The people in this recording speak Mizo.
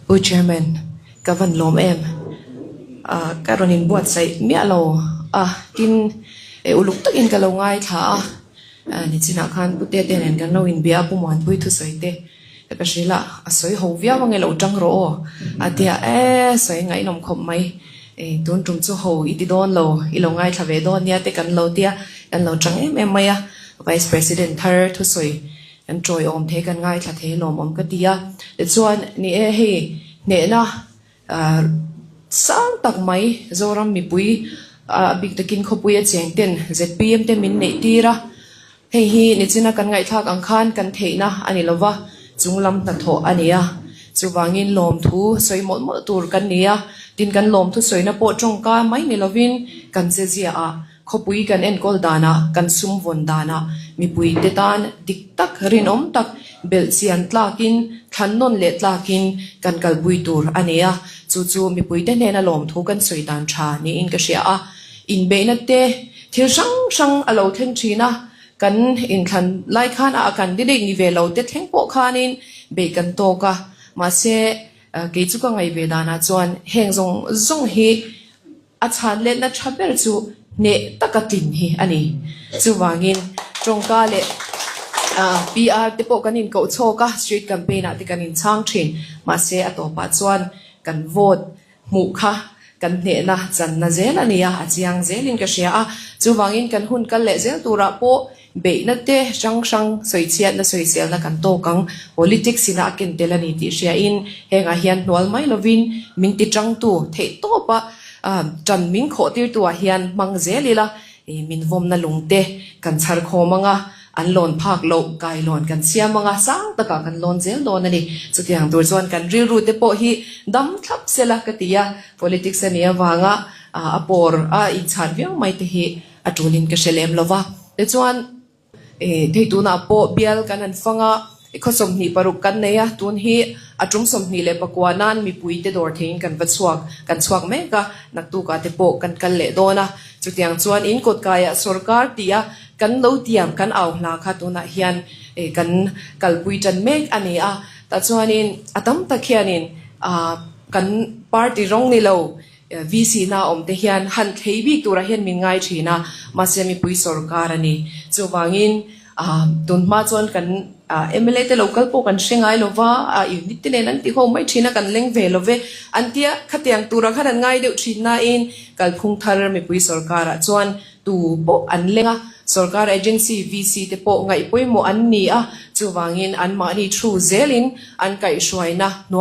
Pu Chairman, ka van lawm em? Ka rawn inbuatsaih miah lo a, tin uluk takin ka lo ngaithla a, nichinah khan Pu Tete nen kan lo inbia a, Pu Muanpui thusawi te ka hrilh a, a sawi ho viau ange lo tang rawh aw a ti a, e sawi ngaihnawm khawp mai, tun tum chu ho i ti dawn lo, i lo ngaithla ve dawn nia te kan lo ti a, kan lo tang em em mai a, Vice President thar thusawi Kan tawiawm thei, kan ngaithla thei lawmawm ka ti a. Tichuan, ni e, hei hnehna sang tak mai Zoram mipui a bik takin khawpui a cheng ten zpm te min neih tir a. Hei hi nichina kan ngaihthlak ang khan kan theihna a ni lova, chunglam hnathawh a ni a. Chuvangin lawmthu sawi mawlh mawlh tur kan ni a. Tin, kan lawmthu sawina pawh tawngka mai ni lovin kan che ziaah Khawpui kan enkawl danah, kan sum vawn danah mipuite tan dik tak, rinawm tak, belhchian tlakin, thlannawn leh tlakin kan kalpui tur a ni a. Chu chu mipuite hnena lawmthu kan sawi dan tha niin ka hria a. Inbeihna te thil hrang hrang a lo thleng thin a, kan inthlan lai khan a candidate ni ve lo te thleng pawh khanin beih kan tawk a. Mahse, kei chu ka ngaih ve danah chuan heng zawng zawng hi A chhan letna tha ber chu hneh taka tlin hi a ni. Chuvangin tawngka leh PR te pawh kan inkoh chhawk a, street campaign ah te kan inchhang thin. Mahse a tawpah chuan kan vote hmuh kha kan hnehna channa zel a ni a, a chiang zelin ka hria a. Chuvangin kan hun kal leh zel turah pawh Beihna te hrang hrang sawichhiatna sawiselna kan tawk ang. Politics ina a ken tel a ni tih hriain hengah hian hnual mai lovin min ti tangtu theih tawpa tan min khawh tirtuah hian hmang zel ila min vawmna lung te kan chhar khawm ang a, an lawn phak loh kailawn kan siam ang a, sang takah kan lawn zel dawn a ni. Chutiang tur chuan kan rilru te pawh hi dam thlap sela ka ti a, politics a nih avanga a pawr a inchhan viau mai te hi A tulin ka hre lem lo va. Tichuan, thei tunah pawh bial kan han fang a, khaw 26 kan nei a, tun hi a tum 29 nan mipuite dawr theiin kan va chhuak, kan chhuak mek a, naktukah te pawh kan kal leh dawn a. Chutiang chuan in kawtkaiah sorkar tia kan lo tiam, kan au hla kha tunah hian kan kalpui tan mek a ni a. Tah chuanin a tam tak hianin kan party rawng ni lo, VC na awm te hian han thlei bik turah hian min ngai thin a, mahse mipui sorkar a ni. Chuvangin tunhma chuan kan mla te lo kal pawh kan hre ngai lo va, unit te nen an ti ho mai thin a, kan leng ve lo ve an tia, khatiang turah khan an ngai deuh thin nain kalphung thar mipui sorkarah chuan tu pawh an leng a, sorkar agency VC te pawh ngaih pawimawh an ni a, chuvangin anmahni thu zelin an kaihhruaina hnuai.